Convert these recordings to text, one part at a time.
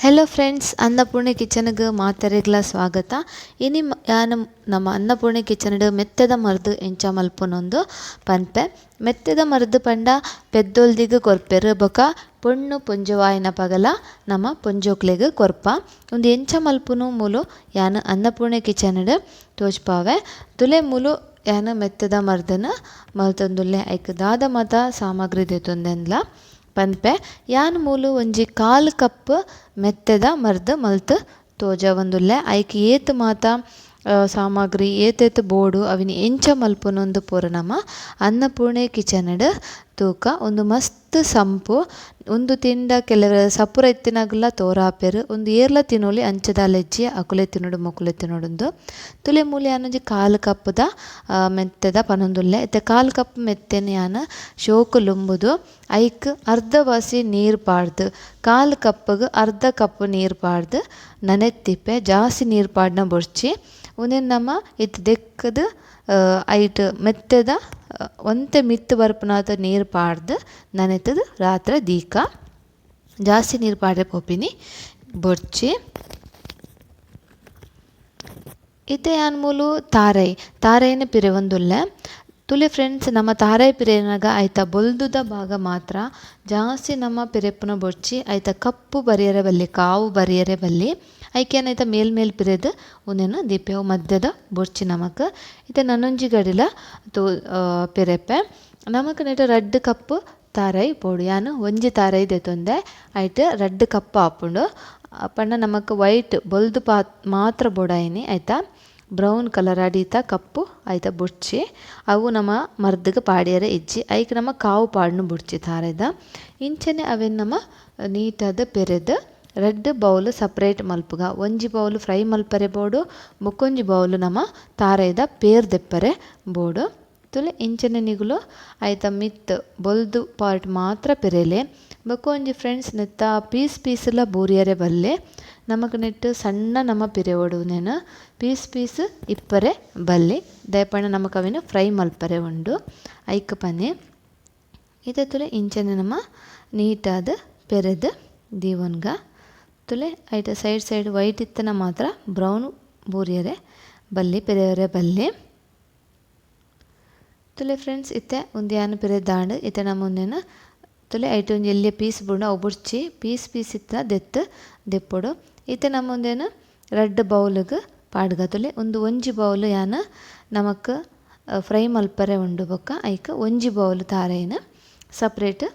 Hello friends, Annapurna ಕಿಚನ್ಗೆ ಮಾತೆರೆಗ್ಲ ಸ್ವಾಗತ. ಇನಿ ಯಾನ್ ನಮ್ಮ ಅನ್ನಪೂರ್ಣೆ ಕಿಚನ್ ಮೆತ್ತೆದ ಮರ್ದ್ ಎಂಚ ಮಲ್ಪುನೊಂದು ಪನ್ಪೆ. ಮೆತ್ತೆದ ಮರ್ದ್ ಪಂಡ ಪೆದ್ದೊಲ್ದಿಗ್ ಕೊರ್ಪೆರ್ ಬೊಕ ಪೊಣ್ಣು ಪೊಂಜೊವಾಯಿನ ಪಗಲ ನಮ್ಮ ಪೊಂಜೋಕ್ಲೆಗ್ ಕೊರ್ಪ. ಉಂದು ಎಂಚ ಮಲ್ಪುನು ಮೂಲು ಯಾನ್ ಅನ್ನಪೂರ್ಣೆ ಕಿಚನ್ ತೋಜ್ಪಾವೆ. ತುಲೆ ಮೂಲು ಯಾನ್ ಮೆತ್ತೆದ ಮರ್ದನ್ ಮಲ್ತೊಂದುಲ್ಲೆ. ಐಕ್ ದಾದ ಮಾತ ಸಾಮಗ್ರಿ ದೆತೊಂದೆನ್ಲ ಪನ್ಪೆ. ಯಾನ್ ಮೂಲು ಒಂಜಿ ಕಾಲ್ ಕಪ್ ಮೆತ್ತೆದ ಮರ್ದ್ ಮಲ್ತ್ ತೋಜವೊಂದುಲ್ಲೆ. ಐಕ್ ಏತ್ ಮಾತ ಸಾಮಗ್ರಿ ಏತೇತ್ ಬೋಡು ಅವಿನಿ ಎಂಚ ಮಲ್ಪುನೊಂದು ಪೂರ ನಮ ಅನ್ನಪೂರ್ಣೆ ಕಿಚನ್ ತೂಕ. ಉಂದು ಮಸ್ತ್ ಸಂಪು. ಉಂದು ತಿಂಡ ಕೆಲವೆರ್ ಸಪುರ ಇತ್ತಿನಗುಲ ತೋರಾಪೆರ್. ಉಂದು ಏರ್ಲ ತಿನೊಲಿ ಅಂಚದ ಲೆಜ್ಜಿ ಅಕುಲೆ ತಿನೊಡು ಮೊಕುಲೆ ತಿನೊಡುಂದು. ತುಲೆ ಮೂಲು ಯಾನ್ ಒಂಜಿ ಕಾಲ್ ಕಪ್ಪುದ ಮೆತ್ತೆದ ಪನೊಂದುಲ್ಲೆ. ಇತ್ತೆ ಕಾಲ್ ಕಪ್ ಮೆತ್ತೆನ್ ಯಾನ್ ಶೋಕು ಲುಂಬುದು ಐಕ್ ಅರ್ಧ ವಾಸಿ ನೀರು ಪಾಡ್ದು, ಕಾಲ್ ಕಪ್ಪುಗ್ ಅರ್ಧ ಕಪ್ ನೀರು ಪಾಡ್ದು ನನೆತ್ತಿಪ್ಪೆ. ಜಾಸ್ತಿ ನೀರು ಪಾಡ್ನ ಬೊರ್ಚಿ. ಉಂದೆನ್ ನಮ ಇತ್ತೆ ದೆಕ್ಕುದು ಐಟ್ ಮೆತ್ತೆದ ಒಂತೆ ಮಿತ್ತ್ ಬರ್ಪುನಾತ ನೀರು ಪಾಡ್ದು ನನೆತ್ತುದು ರಾತ್ರೆ ದೀಕ. ಜಾಸ್ತಿ ನೀರು ಪಾಡ್ರೆ ಪೋಪಿನಿ ಬೊರ್ಚಿ. ಇತ್ತೆ ಯಾನ್ ಮೂಲು ತಾರೈ ತಾರೈನ್ ಪಿರೆವೊಂದುಲ್ಲೆ. ತುಲೆ ಫ್ರೆಂಡ್ಸ್, ನಮ್ಮ ತಾರೈ ಪಿರೆನಗ ಐತ ಬೊಲ್ದುದ ಭಾಗ ಮಾತ್ರ ಜಾಸ್ತಿ ನಮ್ಮ ಪಿರೆಪುನ ಬೊರ್ಚಿ. ಐತ ಕಪ್ಪು ಬರಿಯರೆ ಬಲ್ಲಿ, ಕಾವು ಬರಿಯರೆ ಬಲ್ಲಿ. ಐಕೇನ ಐತ ಮೇಲ್ ಮೇಲ್ ಪಿರೆದ್ ಉಂದೆನ್ ದೀಪೆ. ಅವು ಮಧ್ಯದ ಬೊರ್ಚಿ ನಮಕ್. ಇತ್ತೆ ನನೊಂಜಿ ಗಡಿಲ ತೋ ಪಿರೆಪೆ. ನಮಕ್ ನೆಟ ರಡ್ಡ್ ಕಪ್ ತಾರೈ ಬೋಡು. ಯಾನ್ ಒಂಜಿ ತಾರೈ ದೆತೊಂದೆ, ಐಟ್ ರಡ್ಡ್ ಕಪ್ ಆಪುಂಡು. ಪಂಡ ನಮಕ್ ವೈಟ್ ಬೊಲ್ದು ಮಾತ್ರ ಬೋಡಾಯಿನಿ. ಐತ ಬ್ರೌನ್ ಕಲರ್ ಅಡಿತ ಕಪ್ಪು ಐತ ಬೊರ್ಚಿ. ಅವು ನಮ ಮರ್ದ್ಗ್ ಪಾಡ್ಯರೆ ಇಜ್ಜಿ. ಐಕ್ ನಮ ಕಾವು ಪಾಡ್ನು ಬೊರ್ಚಿ ತಾರೆದ. ಇಂಚನೆ ಅವೆನ್ ನಮ ನೀಟಾದ್ ಪೆರೆದ್ ರಡ್ಡ್ ಬೌಲ್ ಸಪರೇಟ್ ಮಲ್ಪುಗ. ಒಂಜಿ ಬೌಲ್ ಫ್ರೈ ಮಲ್ಪರೆ ಬೋಡು, ಬೊಕ್ಕೊಂಜಿ ಬೌಲ್ ನಮ ತಾರೆದ ಪೇರ್ ದೆಪ್ಪರೆ ಬೋಡು. ತುಲೆ ಇಂಚನೆ ನಿಗುಲು ಐತ ಮಿತ್ತ್ ಬೊಲ್ದು ಪಾರ್ಟ್ ಮಾತ್ರ ಪೆರೆಲೆ. ಬೊಕ್ಕೊಂಜಿ ಫ್ರೆಂಡ್ಸ್, ನೆತ್ತ ಪೀಸ್ ಪೀಸ್ಲ ಬೂರಿಯರೆ ಬಲ್ಲೆ. ನಮಕ್ ನೆಟ್ ಸಣ್ಣ ನಮ ಪಿರೆವೊಡು. ಉಂದೆನ್ ಪೀಸ್ ಪೀಸ್ ಇಪ್ಪರೆ ಬಲ್ಲಿ. ದಾಯೆಪಂಡ ನಮಕ್ ಅವೆನ್ ಫ್ರೈ ಮಲ್ಪರೆ ಉಂಡು. ಐಕ್ ಪನೆ ಇತ್ತೆ ತುಲೆ ಇಂಚನೆ ನಮ ನೀಟಾದ್ ಪೆರೆದ್ ದೀವೊನ್ಗ. ತುಲೆ ಐತ side side white ಇತ್ತನ ಮಾತ್ರ ಬ್ರೌನ್ ಬೂರಿಯರೆ ಬಲ್ಲಿ, ಪೆರೆಯರೆ ಬಲ್ಲಿ. ತುಲೆ ಫ್ರೆಂಡ್ಸ್, ಇತ್ತೆ ಉಂದು ಯಾನ್ ಪಿರೆದಾಂಡ್. ಇತ್ತೆ ನಮ ಉಂದೆನ್ ತುಲೆ ಐಟ್ ಒಂಜಿ ಎಲ್ಯ ಪೀಸ್ ಬುಡ ಅವು ಬೊರ್ಚಿ. ಪೀಸ್ ಪೀಸ್ ಇತ್ತ ದೆತ್ತ್ ದೆಪ್ಪೊಡು. ಇತ್ತೆ ನಮ ಉಂದೆನ್ ರಡ್ಡ್ ಬೌಲ್ಗ್ ಪಾಡ್ಗ. ತುಲೆ ಉಂದು ಒಂಜಿ ಬೌಲ್ ಯಾನ್ ನಮಕ್ ಫ್ರೈ ಮಲ್ಪರೆ ಉಂಡು. ಬೊಕ್ಕ ಐಕ್ ಒಂಜಿ ಬೌಲ್ ತಾರೈನ್ ಸಪ್ರೇಟ್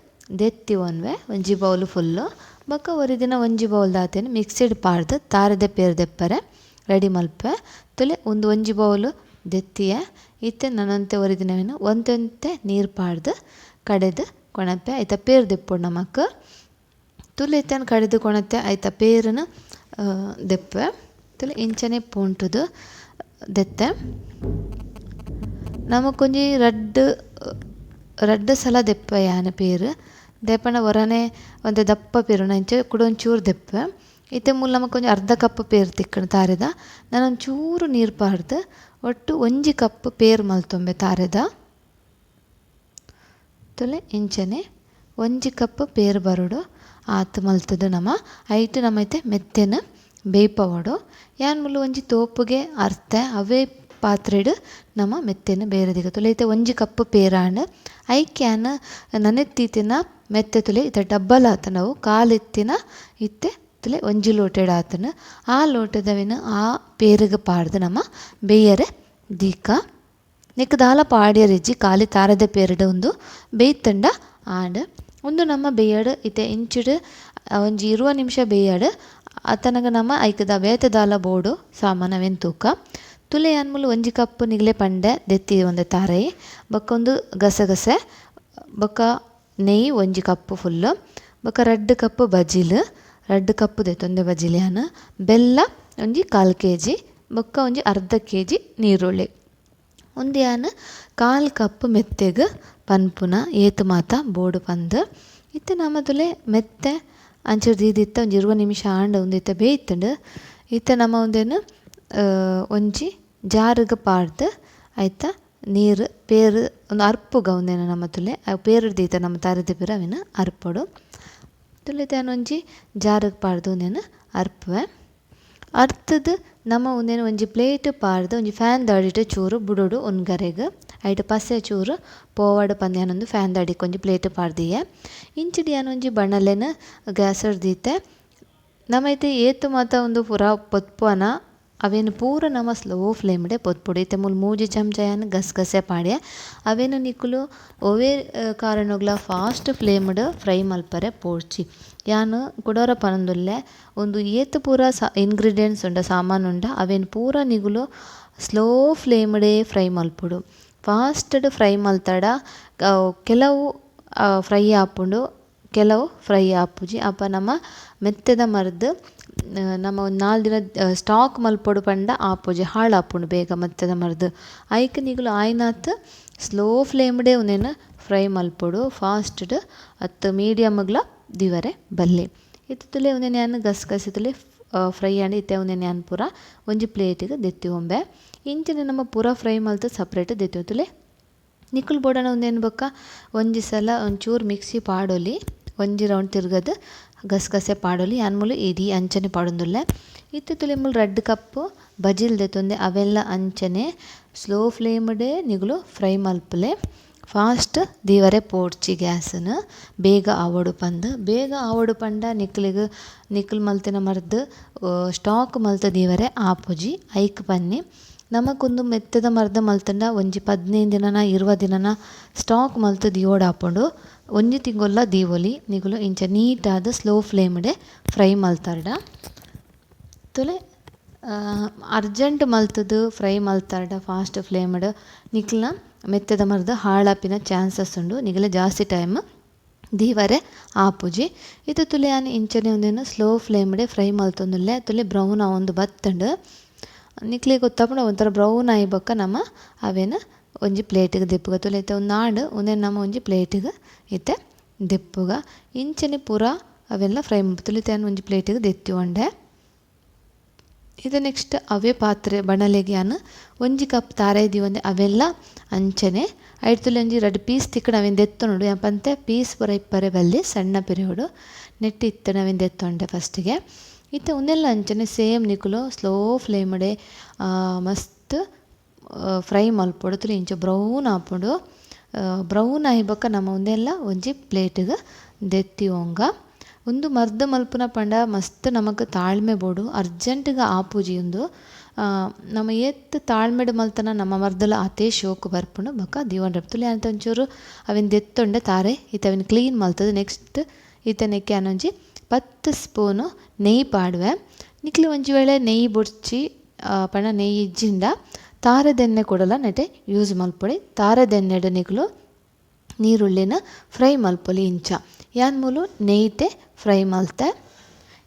ದೆತ್ತಿ ಒನ್ವೆ, ಒಂಜಿ ಬೌಲ್ ಫುಲ್ಲು. ಬೊಕ್ಕ ಒರಿದಿನ ಒಂಜಿ ಬೌಲ್ ದಾತೆನ್ ಮಿಕ್ಸಿಡ್ ಪಾಡ್ದು ತಾರೆದ ಪೇರ್ ದೆಪ್ಪರೆ ರೆಡಿ ಮಲ್ಪೆ. ತುಲೆ ಉಂದು ಒಂಜಿ ಬೌಲ್ ದೆತ್ತಿಯ. ಇತ್ತೆ ನನೊಂತೆ ಒರಿದಿನವೆನ್ ಒಂತೆ ನೀರು ಪಾಡ್ದು ಕಡೆದು ಕೊಣಪೆ. ಐತ ಪೇರ್ ದೆಪ್ಪೊಡು ನಮಕ್. ತುಲೆ ಇತ್ತನ್ ಕಡೆದು ಕೊಣತೆ ಐತ ಪೇರನ್ನು ದೆಪ್ಪೆ. ತುಲೆ ಇಂಚನೆ ಪೋಂಟುದು ದೆತ್ತೆ. ನಮಕೊಂಜಿ ರಡ್ಡ್ ರಡ್ಡ್ ಸಲ ದೆಪ್ಪೆ ಯಾನ್ ಪೇರ್. ದಾಯೆಪಂಡ ಒರನೆ ಒಂತೆ ದಪ್ಪ ಪೇರುನ ಇಂಚ ಕುಡೊಂಚೂರು ದೆಪ್ಪೆ. ಇತ್ತೆ ಮೂಲು ನಮಕ್ ಒಂಜಿ ಅರ್ಧ ಕಪ್ ಪೇರ್ ತಿಕ್ಕುಂಡು ತಾರೆದ. ನನೊಂಚೂರು ನೀರು ಪಾಡ್ದು ಒಟ್ಟು ಒಂಜಿ ಕಪ್ ಪೇರ್ ಮಲ್ತೊಂಬೆ ತಾರೆದ. ತುಲೆ ಇಂಚನೆ ಒಂಜಿ ಕಪ್ ಪೇರ್ ಬರೊಡು. ಆತ್ ಮಲ್ತುದು ನಮ ಐಟ್ ನಮ ಇತ್ತೆ ಮೆತ್ತೆನ್ ಬೇಯ್ಪವೊಡು. ಯಾನ್ ಮೂಲು ಒಂಜಿ ತೋಪುಗೆ ಅರ್ತೆ ಅವೇ ಪಾತ್ರೆಡ್ ನಮ ಮೆತ್ತೆನ್ ಬೇರೆ ದೀಕ. ತುಲೆ ಇತ್ತೆ ಒಂಜಿ ಕಪ್ ಪೇರಾಂಡ್. ಐಕ್ ಯಾನ್ ನನೆತ್ತಿತ್ತಿನ ಮೆತ್ತೆ ತುಲೆ ಇತ್ತೆ ಡಬ್ಬಲ್ ಆತುಂಡು. ಅವು ಕಾಲ್ ಇತ್ತಿನ ಇತ್ತೆ ತುಲೆ ಒಂಜಿ ಲೋಟೆಡ್ ಆತುಂಡು. ಆ ಲೋಟದವೆನ್ ಆ ಪೇರುಗ್ ಪಾಡ್ದು ನಮ ಬೇಯರೆ ದೀಕ. ನೆಕ್ ದಾಲ ಪಾಡ್ಯರೆ ಇಜ್ಜಿ, ಖಾಲಿ ತಾರೆದ ಪೇರ್ಡ್ ಉಂದು ಬೇಯ್ತುಂಡ ಆಂಡ್. ಉಂದು ನಮ್ಮ ಬೇಯಡ್ ಇತ್ತೆ ಇಂಚಿಡ್ ಒಂಜಿ 20 ನಿಮಿಷ ಬೇಯಡ್. ಆತನಗ ನಮ ಐಕ್ ದ ಬೇತೆ ದಾಲ ಬೋಡು ಸಾಮಾನ್ ಅವೆನ್ ತೂಕ. ತುಲೆ ಯಾನ್ ಮೂಲು ಒಂಜಿ ಕಪ್ ನಿಗಲೆ ಪಂಡೆ ದೆತ್ತಿ ಒಂದೆ ತಾರೈ, ಬೊಕ್ಕ ಒಂದು ಗಸಗಸೆ, ಬೊಕ್ಕ ನೆಯ್ಯಿ ಒಂಜಿ ಕಪ್ ಫುಲ್ಲು, ಬೊಕ್ಕ ರಡ್ಡ್ ಕಪ್ ಬಜಿಲ್, ರಡ್ಡ್ ಕಪ್ ದೆತ್ತೊಂದೆ ಬಜಿಲ್ ಯಾನ್, ಬೆಲ್ಲ ಒಂಜಿ ಕಾಲ್ ಕೆಜಿ, ಬೊಕ್ಕ ಒಂಜಿ ಅರ್ಧ ಕೆಜಿ ನೀರುಳ್ಳಿ. ಉಂದು ಯಾನ್ ಕಾಲ್ ಕಪ್ ಮೆತ್ತೆಗ್ ಪನ್ಪುನ ಏತ್ ಮಾತ ಬೋಡು ಪಂದ್. ಇತ್ತೆ ನಮ ತುಲೆ ಮೆತ್ತೆ ಅಂಚ ದೀದಿತ್ತ ಒಂಜಿ 20 ನಿಮಿಷ ಆಂಡ್. ಉಂದು ಇತ್ತೆ ಬೇಯ್ತುಂಡು. ಇತ್ತೆ ನಮ ಉಂದೆನ್ ಒಂಜಿ ಜಾರುಗ್ ಪಾಡ್ದು ಐತ ನೀರು ಪೇರು ಉಂದು ಅರ್ಪುಗ. ಉಂದೆನ್ ನಮ ತುಲೆ ಪೇರು ದೀತ ನಮ ತಾರೆದ ಪೇರು ಅವೆನ್ ಅರ್ಪೊಡು. ತುಲೆ ಯಾನ್ ಒಂಜಿ ಜಾರುಗ್ ಪಾಡ್ದು ಉಂದೆನ್ ಅರ್ಪುವೆ. ಅರ್ತದ ನಮ ಉಂದೆನ್ ಒಂಜಿ ಪ್ಲೇಟ್ ಪಾಡ್ದ್ ಒಂಜಿ ಫ್ಯಾನ್ ದ ಅಡಿಟ್ ಚೂರು ಬುಡೊಡು ಉನ್ಗರೆಗ್. ಐಟ್ ಪಸೆ ಚೂರು ಪೋವಡ್ ಪಂದ್ ಯಾನ್ ಉಂದು ಫ್ಯಾನ್ ದ ಅಡಿಕ್ ಒಂಜಿ ಪ್ಲೇಟ್ ಪಾಡ್ದಿಯೆ. ಇಂಚಿಡ್ ಯಾನ್ ಒಂಜಿ ಬಣಲೆನ್ ಗ್ಯಾಸ್ ಡ್ ದೀತೆ. ನಮ ಇತ್ತೆ ಏತ್ ಮಾತ ಉಂದು ಪೂರ ಪೊತ್ಪುವನ ಅವೆನ್ ಪೂರ ನಮ ಸ್ಲೋ ಫ್ಲೇಮ್ ಡೆ ಪೊತ್ಪೊಡು. ಇತ್ತೆ ಮೂಲು 3 ಚಮಚ ಯಾನ್ ಗಸಗಸೆ ಪಾಡ್ಯೆ. ಅವೆನ್ ನಿಕುಲು ಒವ್ವೇ ಕಾರಣಗ್ಲ ಫಾಸ್ಟ್ ಫ್ಲೇಮ್ ಡ್ ಫ್ರೈ ಮಲ್ಪರೆ ಪೋಡ್ಚಿ. ಯಾನ್ ಕುಡೊರ ಪನೊಂದುಲ್ಲೆ ಉಂದು ಏತ್ ಪೂರ ಇಂಗ್ರೀಡಿಯೆಂಟ್ಸ್ ಉಂಡ ಸಾಮಾನ್ ಉಂಡ ಅವೆನ್ ಪೂರ ನಿಗುಲು ಸ್ಲೋ ಫ್ಲೇಮ್ ಡೇ ಫ್ರೈ ಮಲ್ಪೊಡು. ಫಾಸ್ಟ್ ಡ್ ಫ್ರೈ ಮಲ್ತಡ ಕೆಲವು ಫ್ರೈ ಆಪುಂಡು, ಕೆಲವು ಫ್ರೈ ಆಪುಜಿ. ಅಪ ನಮ ಮೆತ್ತೆದ ಮರ್ದ್ ನಮ ಒಂಜಿ 4 ದಿನ ಸ್ಟಾಕ್ ಮಲ್ಪೊಡು ಪಂಡ ಆಪುಜಿ, ಹಾಳಾಪುಂಡು ಬೇಗ ಮೆತ್ತೆದ ಮರ್ದ್. ಐಕ್ ನಿಗುಲು ಆಯಿನಾತ್ ಸ್ಲೋ ಫ್ಲೇಮ್ ಡೇ ಉಂದೆನ್ ಫ್ರೈ ಮಲ್ಪೊಡು, ಫಾಸ್ಟ್ ಡ್ ಅತ್ತ್ ಮೀಡಿಯಮ್ ಗ್ಲ ದಿವರೆ ಬಲ್ಲಿ. ಇತ್ತೆ ತುಲೆ ಉಂದೆನ್ ಯಾನ್ ಗಸಗಸೆ ತುಲೆ ಫ್ರೈ ಆಂಡ್. ಇತ್ತೆ ಉಂದೆನ್ ಯಾನ್ ಪೂರ ಒಂಜಿ ಪ್ಲೇಟ್ ಗ್ ದೆತ್ತಿ ಒಂಬೆ. ಇಂಚಿನ ನಮ ಪೂರ ಫ್ರೈ ಮಲ್ತ್ ಸಪ್ರೇಟ್ ದೆತ್ತಿ ತುಲೆ. ನಿಕುಲು ಬೋಡಾಂಡ ಉಂದೆನ್ ಬೊಕ್ಕ ಒಂಜಿ ಸಲ ಒಂಚೂರು ಮಿಕ್ಸಿ ಪಾಡೊಲಿ, ಒಂಜಿ ರೌಂಡ್ ತಿರ್ಗದ್ ಗಸಗಸೆ ಪಾಡೊಲಿ. ಯಾನ್ ಮೂಲು ಇಡೀ ಅಂಚನೆ ಪಾಡೊಂದುಲ್ಲೆ. ಇತ್ತೆ ತುಲೆ ಮೂಲು 2 ಕಪ್ ಬಜಿಲ್ ದೆತ್ತೊಂದೆ. ಅವೆಲ್ಲ ಅಂಚನೆ ಸ್ಲೋ ಫ್ಲೇಮ್ ಡೇ ನಿಗುಲು ಫ್ರೈ ಮಲ್ಪುಲೆ. ಫಾಸ್ಟ್ ದೀವರೆ ಪೋಡ್ಚಿ ಗ್ಯಾಸ್ನ್, ಬೇಗ ಆವೊಡು ಪಂದ್. ಬೇಗ ಆವೊಡು ಪಂಡ ನಿಕ್ಲೆಗ್ ನಿಕುಲು ಮಲ್ತಿನ ಮರ್ದ್ ಸ್ಟಾಕ್ ಮಲ್ತ್ ದೀವರೆ ಆಪುಜಿ. ಐಕ್ ಪನ್ನಿ ನಮಕೊಂದು ಮೆತ್ತೆದ ಮರ್ದ್ ಮಲ್ತಂಡ ಒಂಜಿ 15 ದಿನನ 20 ದಿನನ ಸ್ಟಾಕ್ ಮಲ್ತ್ ದೀವೊಡಾಪುಂಡು. ಒಂಜಿ ತಿಂಗೊಲ್ಲ ದೀವೊಲಿ ನಿಗುಲು ಇಂಚ ನೀಟಾದ್ ಸ್ಲೋ ಫ್ಲೇಮ್ ಡೇ ಫ್ರೈ ಮಲ್ತರ್ಡ. ತುಲೆ ಅರ್ಜೆಂಟ್ ಮಲ್ತದ್ ಫ್ರೈ ಮಲ್ತರ್ಡ ಫಾಸ್ಟ್ ಫ್ಲೇಮ್ ಡ್ ನಿಕ್ಲ್ನ ಮೆತ್ತೆದ ಮರ್ದ್ ಹಾಳಾಪಿನ ಚಾನ್ಸಸ್ ಉಂಡು. ನಿಗಲೆ ಜಾಸ್ತಿ ಟೈಮ್ ದೀವರೆ ಆಪುಜಿ. ಇತ್ತೆ ತುಲೆ ಯಾನ್ ಇಂಚನೆ ಉಂದೆನ್ slow flame day fry ಮಲ್ತೊಂದುಲ್ಲೆ. ತುಲೆ ಬ್ರೌನ್ ಆವೊಂದು ಬತ್ತುಂಡು. ನಿಕ್ಲೆಗ್ ಗೊತ್ತಾಪುಂಡು ಒಂಥರ ಬ್ರೌನ್ ಆಯಿ ಬೊಕ್ಕ ನಮ ಅವೆನ್ ಒಂಜಿ ಪ್ಲೇಟ್ ಗ್ ದೆಪ್ಪುಗ. ತುಲೆ ಇತ್ತೆ ಉಂದು ಆಂಡ್. ಉಂದೆನ್ ನಮ ಒಂಜಿ ಪ್ಲೇಟ್ ಗ್ ಇತ್ತೆ ದೆಪ್ಪುಗ. ಇಂಚನೆ ಪೂರ ಅವೆಲ್ಲ ಫ್ರೈ ಮಲ್ಪುಲೆ. ಇತ್ತೆ ಯಾನ್ ಒಂಜಿ ಪ್ಲೇಟ್ ಗ್ ದೆತ್ತಿ ಒಂಡೆ. ಇತ್ತೆ ನೆಕ್ಸ್ಟ್ ಅವೇ ಪಾತ್ರೆ ಬಣಲೆಗ್ ಯಾನ್ ಒಂಜಿ ಕಪ್ ತಾರಾಯಿ ದೀವೊಂದೆ. ಅವೆಲ್ಲ ಅಂಚನೆ ಐಟ್ ತುಲೆ ಒಂಜಿ 2 ಪೀಸ್ ತಿಕ್ಕಡ ಅವೆನ್ ದೆತ್ತೊನೊಡು. ಯಾನ್ ಪಂತೆ ಪೀಸ್ ಪೂರ ಇಪ್ಪರೆ ಬಲ್ಲಿ ಸಣ್ಣ ಪಿರಿಯೊಡು ನೆಟ್ಟ್ ಇತ್ತಂಡ ಅವೆನ್ ದೆತ್ತೊಂಡೆ ಫಸ್ಟ್ಗೆ. ಇತ್ತೆ ಉಂದೆಲ್ಲ ಅಂಚನೆ ಸೇಮ್ ನಿಕುಲು ಸ್ಲೋ ಫ್ಲೇಮ್ ಡೇ ಮಸ್ತ್ ಫ್ರೈ ಮಲ್ಪೊಡು. ತುಲೆ ಇಂಚ ಬ್ರೌನ್ ಆಪುಂಡು. ಬ್ರೌನ್ ಆಯಿ ಬೊಕ್ಕ ನಮ ಉಂದೆಲ್ಲ ಒಂಜಿ ಪ್ಲೇಟ್ ಗ್ ದೆತ್ತಿ ಒಂಗ. ಉಂದು ಮರ್ದ್ ಮಲ್ಪುನ ಪಂಡ ಮಸ್ತ್ ನಮಕ್ ತಾಳ್ಮೆ ಬೋಡು. ಅರ್ಜೆಂಟ್ ಗ್ ಆಪುಜಿ ಉಂದು. ನಮ ಏತ್ ತಾಳ್ಮೆಡ್ ಮಲ್ತನ ನಮ್ಮ ಮರ್ದಲ ಆತೇ ಶೋಕು ಬರ್ಪುಂಡು. ಬೊಕ್ಕ ದೀವೊಂಡ್ರೆ ತುಲೆ ಯಾನ್ ಒಂಚೂರು ಅವೆನ್ ದೆತ್ತೊಂಡೆ ತಾರೆ. ಇತ್ತೆ ಅವೆನ್ ಕ್ಲೀನ್ ಮಲ್ತದ್ ನೆಕ್ಸ್ಟ್ ಇತ್ತೆ ನೆಕ್ಕೆ ಯಾನ್ ಒಂಜಿ 10 ಸ್ಪೂನ್ ನೆಯ್ಯಿ ಪಾಡುವೆ. ನಿಕ್ಲು ಒಂಜಿ ವೇಳೆ ನೆಯ್ಯಿ ಬೊಡ್ಚಿ ಪಂಡ ನೆಯ್ಯಿ ಇಜ್ಜಿಂಡ ತಾರೆದೆಣ್ಣೆ ಕೂಡಲ ನೆಟೆ ಯೂಸ್ ಮಲ್ಪೊಲಿ. ತಾರೆದೆಣ್ಣೆಡ್ ನಿಕುಲು ನೀರುಳ್ಳಿನ ಫ್ರೈ ಮಲ್ಪೊಲಿ ಇಂಚ. ಯಾನ್ ಮೂಲು ನೆಯ್ಯಿಟೆ ಫ್ರೈ ಮಲ್ತೆ.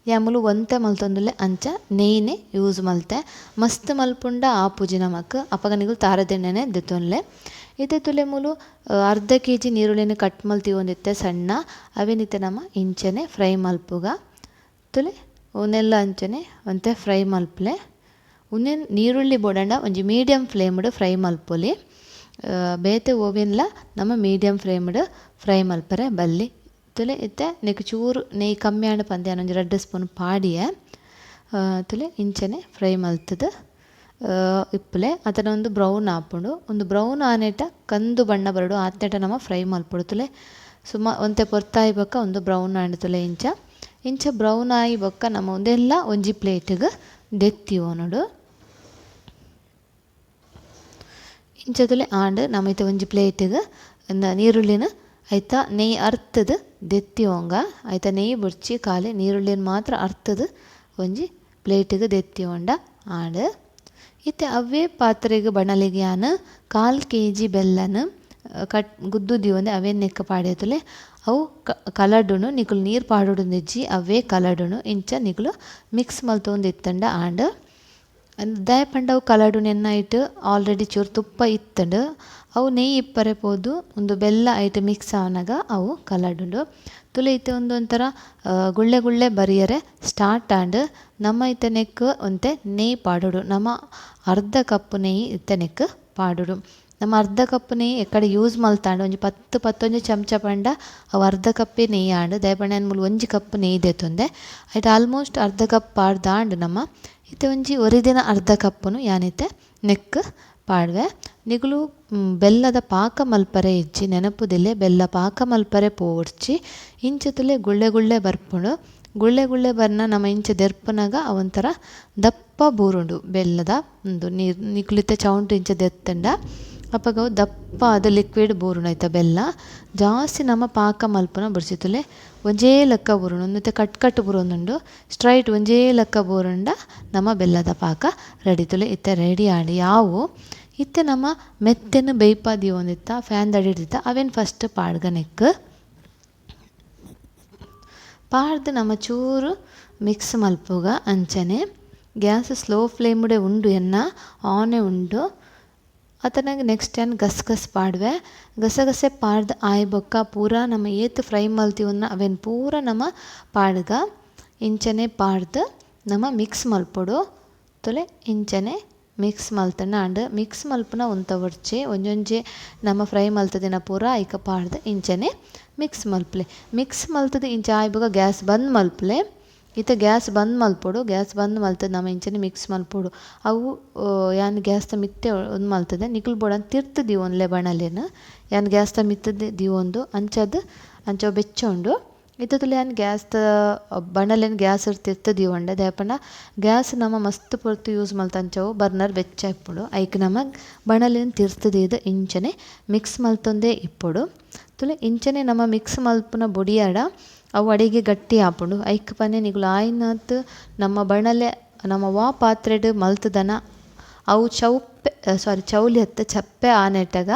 ಯಾನ್ ಮೂಲು ಒಂತೆ ಮಲ್ತೊಂದುಲ್ಲೆ ಅಂಚ ನೆಯ್ಯಿನೆ ಯೂಸ್ ಮಲ್ತೆ. ಮಸ್ತ್ ಮಲ್ಪುಂಡ ಆಪುಜಿ ನಮಕ್. ಅಪಗ ನಿಕುಲು ತಾರೆದೆಣ್ಣೆನೆ ದೆತ್ತೊನ್ಲೆ. ಇತ್ತೆ ತುಲೆ ಮೂಲು ಅರ್ಧ ಕೆಜಿ ನೀರುಳ್ಳಿನ ಕಟ್ ಮಲ್ತಿವೊಂದಿತ್ತೆ ಸಣ್ಣ. ಅವೆನ್ ಇತ್ತೆ ನಮ ಇಂಚನೆ ಫ್ರೈ ಮಲ್ಪುಗ. ತುಲೆ ಉಂದೆಲ್ಲ ಅಂಚನೆ ಒಂತೆ ಫ್ರೈ ಮಲ್ಪುಲೆ. ಉಂದೆನ್ ನೀರುಳ್ಳಿ ಬೋಡಂಡ ಒಂಜಿ ಮೀಡಿಯಂ ಫ್ಲೇಮ್ ಡ್ ಫ್ರೈ ಮಲ್ಪೊಲಿ. ಬೇತೆ ಓವೆನ್ಲ ನಮ ಮೀಡಿಯಂ ಫ್ಲೇಮ್ ಡ್ ಫ್ರೈ ಮಲ್ಪರೆ ಬಲ್ಲಿ. ತುಲೆ ಇತ್ತೆ ನೆಕ್ ಚೂರು ನೆಯ್ಯಿ ಕಮ್ಮಿ ಆಂಡ ಪಂದ್ ಯಾನ್ ಒಂಜಿ 2 ಸ್ಪೂನ್ ಪಾಡಿಯೆ. ತುಲೆ ಇಂಚನೆ ಫ್ರೈ ಮಲ್ತದ್ ಇಪ್ಪುಲೆ. ಅತನ ಉಂದು ಬ್ರೌನ್ ಆಪುಂಡು. ಉಂದು ಬ್ರೌನ್ ಆನೇಟ ಕಂದು ಬಣ್ಣ ಬರೊಡು. ಆತ್ನೇಟ ನಮ ಫ್ರೈ ಮಲ್ಪೊಡು. ತುಲೆ ಸುಮ ಒಂತೆ ಪೊರ್ತಾಯಿ ಬೊಕ್ಕ ಉಂದು ಬ್ರೌನ್ ಆಂಡ್ ತುಲೆ ಇಂಚ. ಇಂಚ ಬ್ರೌನ್ ಆಯಿ ಬೊಕ್ಕ ನಮ ಉಂದೆಲ್ಲ ಒಂಜಿ ಪ್ಲೇಟ್ ಗ್ ದೆತ್ತಿ ಓನೊಡು. ಇಂಚ ತುಲೆ ಆಂಡ್ ನಮ ಇತ್ತೆ ಒಂಜಿ ಪ್ಲೇಟ್ ಗ್ ನೀರುಳ್ಳಿನ ಐತ ನೆಯ್ಯಿ ಅರ್ತದ್ ದೆತ್ತಿ ಓಂಗ. ಐತ ನೆಯ್ಯಿ ಬೊಡ್ಚಿ ಖಾಲಿ ನೀರುಳ್ಳಿನ ಮಾತ್ರ ಅರ್ತದ್ ಒಂಜಿ ಪ್ಲೇಟ್ ಗ್ ದೆತ್ತಿ ಓಂಡ ಆಂಡ್. ಇತ್ತೆ ಅವ್ವೇ ಪಾತ್ರೆಗ್ ಬಣಲೆಗ್ ಯಾನ್ 1/4 ಕೆಜಿ ಬೆಲ್ಲನ್ ಕಟ್ ಗುದ್ದು ದೀವೊಂದೆ ಅವೆನ್ ನೆಕ್ಕ್ ಪಾಡ್ಯತುಲೆ. ಅವು ಕಲಡುಂಡು ನಿಕುಲು ನೀರು ಪಾಡೊಡುಂದಿಜ್ಜಿ ಅವೇ ಕಲಡುಂಡು. ಇಂಚ ನಿಕುಲು ಮಿಕ್ಸ್ ಮಲ್ತೊಂದಿತ್ತಂಡ ಆಂಡ್. ದಾಯೆ ಪಂಡ ಅವು ಕಲಡುಂಡು ಎನ್ನ ಐಟ್ ಆಲ್ರೆಡಿ ಚೂರು ತುಪ್ಪ ಇತ್ತಂಡು. ಅವು ನೆಯ್ಯಿ ಇಪ್ಪರೆ ಪೋದು ಉಂದು ಬೆಲ್ಲ ಐಟ್ ಮಿಕ್ಸ್ ಆವನಗ ಅವು ಕಲಡುಂಡು. ತುಲೆ ಇತ್ತೆ ಉಂದು ಒಂಥರ ಗುಳ್ಳೆ ಗುಳ್ಳೆ ಬರಿಯರೆ ಸ್ಟಾರ್ಟ್ ಆಂಡ್. ನಮ ಇತ್ತೆ ನೆಕ್ಕ್ ಒಂತೆ ನೆಯ್ಯಿ ಪಾಡೊಡು. ನಮ ಅರ್ಧ ಕಪ್ ನೆಯ್ಯಿ ಇತ್ತೆ ನೆಕ್ಕ್ ಪಾಡೊಡು. ನಮ್ಮ ಅರ್ಧ ಕಪ್ ನೆಯ್ಯಿ ಎಕ್ಕಡೆ ಯೂಸ್ ಮಲ್ತಾಂಡ ಒಂಜಿ ಪತ್ತು ಪತ್ತೊಂಜಿ ಚಮಚ ಪಂಡ ಅವು ಅರ್ಧ ಕಪ್ಪೇ ನೆಯ್ಯಿ ಆಂಡ್. ದಾಯೆ ಪಂಡ ಯಾನ್ ಮೂಲು ಒಂಜಿ ಕಪ್ ನೆಯ್ಯಿ ದೆತೊಂದೆ. ಐಟ್ ಆಲ್ಮೋಸ್ಟ್ ಅರ್ಧ ಕಪ್ ಪಾಡ್ದಾಂಡ್ ನಮ್ಮ. ಇತ್ತೆ ಒಂಜಿ ಒರಿದಿನ ಅರ್ಧ ಕಪ್ಪುನು ಯಾನಿತ್ತೆ ನೆಕ್ಕ್ ಪಾಡ್ವೆ. ನಿಗುಲು ಬೆಲ್ಲದ ಪಾಕ ಮಲ್ಪರೆ ಇಜ್ಜಿ, ನೆನಪುದಿಲ್ಲೆ ಬೆಲ್ಲ ಪಾಕ ಮಲ್ಪರೆ ಪೋವೊಡ್ಚಿ. ಇಂಚ ತೂಲೆ ಗುಳ್ಳೆ ಗುಳ್ಳೆ ಬರ್ಪುಂಡು. ಗುಳ್ಳೆ ಗುಳ್ಳೆ ಬರ್ನ ನಮ ಇಂಚ ದೆರ್ಪುನಗ ಅವೊಂಥರ ದಪ್ಪ ಬೂರುಂಡು ಬೆಲ್ಲದ ಉಂದು ನೀರ್. ನಿಕುಲು ಇತ್ತೆ ಚೌಂಟು ಇಂಚ ದೆತ್ತುಂಡ ಅಪಗ ಅವು ದಪ್ಪ ಆದ್ ಲಿಕ್ವಿಡ್ ಬೂರುಂಡು ಐತ ಬೆಲ್ಲ. ಜಾಸ್ತಿ ನಮ ಪಾಕ ಮಲ್ಪುನ ಬೊಡ್ಚಿ ತೂಲೆ ಒಂಜೇ ಲೆಕ್ಕ ಬೂರುಂಡು. ಉಂದು ಇತ್ತೆ ಕಟ್ ಕಟ್ ಬೂರೊಂದುಂಡು. ಸ್ಟ್ರೈಟ್ ಒಂಜೇ ಲೆಕ್ಕ ಬೂರುಂಡ ನಮ ಬೆಲ್ಲದ ಪಾಕ ರೆಡಿ. ತೂಲೆ ಇತ್ತೆ ರೆಡಿ ಆಂಡ್ ಯಾವು. ಇತ್ತೆ ನಮ ಮೆತ್ತೆನ್ ಬೇಯ್ಪ ದೀವೊಂದಿತ್ತ ಫ್ಯಾನ್ ದಡಿಟ್ ಅವೆನ್ ಫಸ್ಟ್ ಪಾಡ್ಗ ನೆಕ್ಕ್ ಪಾಡ್ದ್ ನಮ ಚೂರು ಮಿಕ್ಸ್ ಮಲ್ಪುಗ. ಅಂಚನೆ ಗ್ಯಾಸ್ ಸ್ಲೋ ಫ್ಲೇಮುಡೆ ಉಂಡು, ಎನ್ನ ಆನೆ ಉಂಡು. ಅತನಾಗ ನೆಕ್ಸ್ಟ್ ಯಾನ್ ಗಸಗಸೆ ಪಾಡುವೆ. ಗಸಗಸೆ ಪಾಡ್ದ್ ಆಯಿ ಬೊಕ್ಕ ಪೂರ ನಮ ಏತ್ ಫ್ರೈ ಮಲ್ತಿವೊನ್ನ ಅವೆನ್ ಪೂರ ನಮ ಪಾಡ್ಗ. ಇಂಚನೆ ಪಾಡ್ದ್ ನಮ ಮಿಕ್ಸ್ ಮಲ್ಪೊಡು. ತೂಲೆ ಇಂಚನೆ ಮಿಕ್ಸ್ ಮಲ್ತಂಡ ಆಂಡ್. ಮಿಕ್ಸ್ ಮಲ್ಪುನ ಉಂತವೊಡ್ಚಿ. ಒಂಜೊಂಜಿ ನಮ ಫ್ರೈ ಮಲ್ತದಿನ ಪೂರ ಐಕ್ ಪಾಡ್ದ್ ಇಂಚನೆ ಮಿಕ್ಸ್ ಮಲ್ಪುಲೆ. ಮಿಕ್ಸ್ ಮಲ್ತದ್ ಇಂಚ ಆಯಿ ಬೊಕ್ಕ ಗ್ಯಾಸ್ ಬಂದ್ ಮಲ್ಪುಲೆ. ಇತ್ತೆ ಗ್ಯಾಸ್ ಬಂದ್ ಮಲ್ಪೊಡು. ಗ್ಯಾಸ್ ಬಂದ್ ಮಲ್ತದ್ ನಮ ಇಂಚನೆ ಮಿಕ್ಸ್ ಮಲ್ಪೊಡು. ಅವು ಯಾನ್ ಗ್ಯಾಸ್ದ ಮಿತ್ತೆ ಉಂದು ಮಲ್ತದೆ. ನಿಕುಲು ಬೋಡಾಂಡ ತಿರ್ತ್ ದೀವೊನ್ಲೆ ಬಣಲೆನ್. ಯಾನ್ ಗ್ಯಾಸ್ದ ಮಿತ್ತ್ ದೀವೊಂದು ಅಂಚಾದ್ ಅಂಚ ಬೆಚ್ಚ ಉಂಡು. ಇತ್ತೆ ತೂಲೆ ಯಾನ್ ಗ್ಯಾಸ್ದ ಬಣಲೆನ್ ಗ್ಯಾಸ್ ತಿರ್ತ್ ದೀವೊಂಡೆ. ದಾಯೆ ಪಂಡ ಗ್ಯಾಸ್ ನಮ ಮಸ್ತ್ ಪೊರ್ತು ಯೂಸ್ ಮಲ್ತ ಅಂಚವು ಬರ್ನರ್ ಬೆಚ್ಚ ಇಪ್ಪುಂಡು. ಐಕ್ ನಮ ಬಣಲೆನ್ ತಿರ್ತ್ ದೀದ್ ಇಂಚನೆ ಮಿಕ್ಸ್ ಮಲ್ತೊಂದೇ ಇಪ್ಪೊಡು. ತೂಲೆ ಇಂಚನೆ ನಮ ಮಿಕ್ಸ್ ಮಲ್ಪುನ ಬೊಡಿಯಡ ಅವು ಅಡಿಗೆ ಗಟ್ಟಿ ಆಪುಂಡು. ಐಕ್ ಪನೆ ನಿಕುಲು ಆಯಿನಾತ್ ನಮ್ಮ ಬಣಲೆ ನಮ್ಮ ವಾ ಪಾತ್ರೆಡ್ ಮಲ್ತದನ ಅವು ಚೌಪೆ ಸಾರಿ ಚೌಲಿ ಅತ್ತ ಚಪ್ಪೆ ಆನೆಟಗ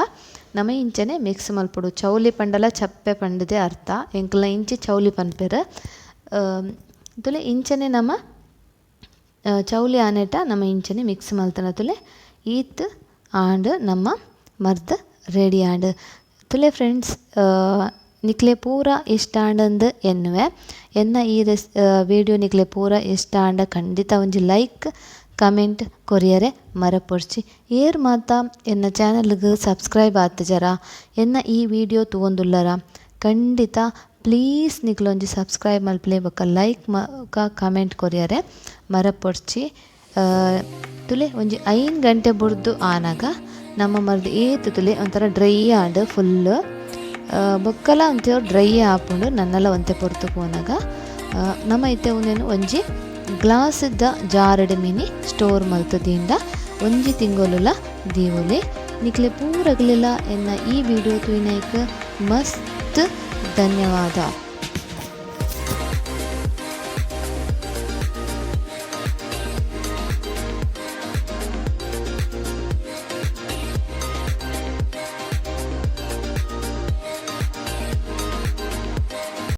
ನಮ ಇಂಚನೆ ಮಿಕ್ಸ್ ಮಲ್ಪೊಡು. ಚೌಲಿ ಪಂಡಲ ಚಪ್ಪೆ ಪಂಡದೆ ಅರ್ಥ. ಎಂಕಲ್ನ ಇಂಚಿ ಚೌಲಿ ಪನ್ಪೆರ್. ತೂಲೆ ಇಂಚನೆ ನಮ ಚೌಲಿ ಆನೆಟ ನಮ ಇಂಚನೆ ಮಿಕ್ಸ್ ಮಲ್ತನ. ತೂಲೆ ಈತ್ ಆಂಡ್ ನಮ್ಮ ಮರ್ದ್ ರೆಡಿ ಆಂಡ್. ತೂಲೆ ಫ್ರೆಂಡ್ಸ್, ನಿಕ್ಲೆ ಪೂರ ಇಷ್ಟ ಆಂಡಂದ್ ಎನ್ನುವೆ. ಎನ್ನ ಈ ವಿಡಿಯೋ ನಿಕ್ಲೆ ಪೂರ ಇಷ್ಟ ಆಂಡ ಖಂಡಿತ ಒಂಜಿ ಲೈಕ್ ಕಮೆಂಟ್ ಕೊರಿಯರೆ ಮರಪೊಡ್ಚಿ. ಏರ್ ಮಾತ ಎನ್ನ ಚಾನಲ್ಗ್ ಸಬ್ಸ್ಕ್ರೈಬ್ ಆತುಜರ, ಎನ್ನ ಈ ವಿಡಿಯೋ ತೂವೊಂದುಲ್ಲರ ಖಂಡಿತ ಪ್ಲೀಸ್ ನಿಕ್ಲೊಂಜಿ ಸಬ್ಸ್ಕ್ರೈಬ್ ಮಲ್ಪಲೆ ಬೊಕ್ಕ ಲೈಕ್ ಬೊಕ್ಕ ಕಮೆಂಟ್ ಕೊರಿಯರೆ ಮರಪೊಡ್ಚಿ. ತುಲೆ ಒಂಜಿ 5 ಗಂಟೆ ಬುಡ್ದು ಆನಗ ನಮ್ಮ ಮರ್ದ್ ಏತ್ ತುಲೆ ಒಂಥರ ಡ್ರೈ ಆಂಡ್ ಫುಲ್. ಬೊಕ್ಕಲ ಒಂತೆ ಡ್ರೈ ಆಪುಂಡು ನನ್ನಲ ಒಂತೆ ಪೊರ್ತು ಪೋನಗ. ನಮ ಇತ್ತೆ ಉಂದೆನ್ ಒಂಜಿ ಗ್ಲಾಸ್ದ ಜಾರ್ಡ್ ಮಿನಿ ಸ್ಟೋರ್ ಮಲ್ತುದೀಂಡ ಒಂಜಿ ತಿಂಗೊಲುಲ ದೀವೊಲಿ. ನಿಕ್ಲೆ ಪೂರಗ್ಲೆಲ ಎನ್ನ ಈ ವಿಡಿಯೋ ತೂಯಿನೈಕ್ ಮಸ್ತ್ ಧನ್ಯವಾದ.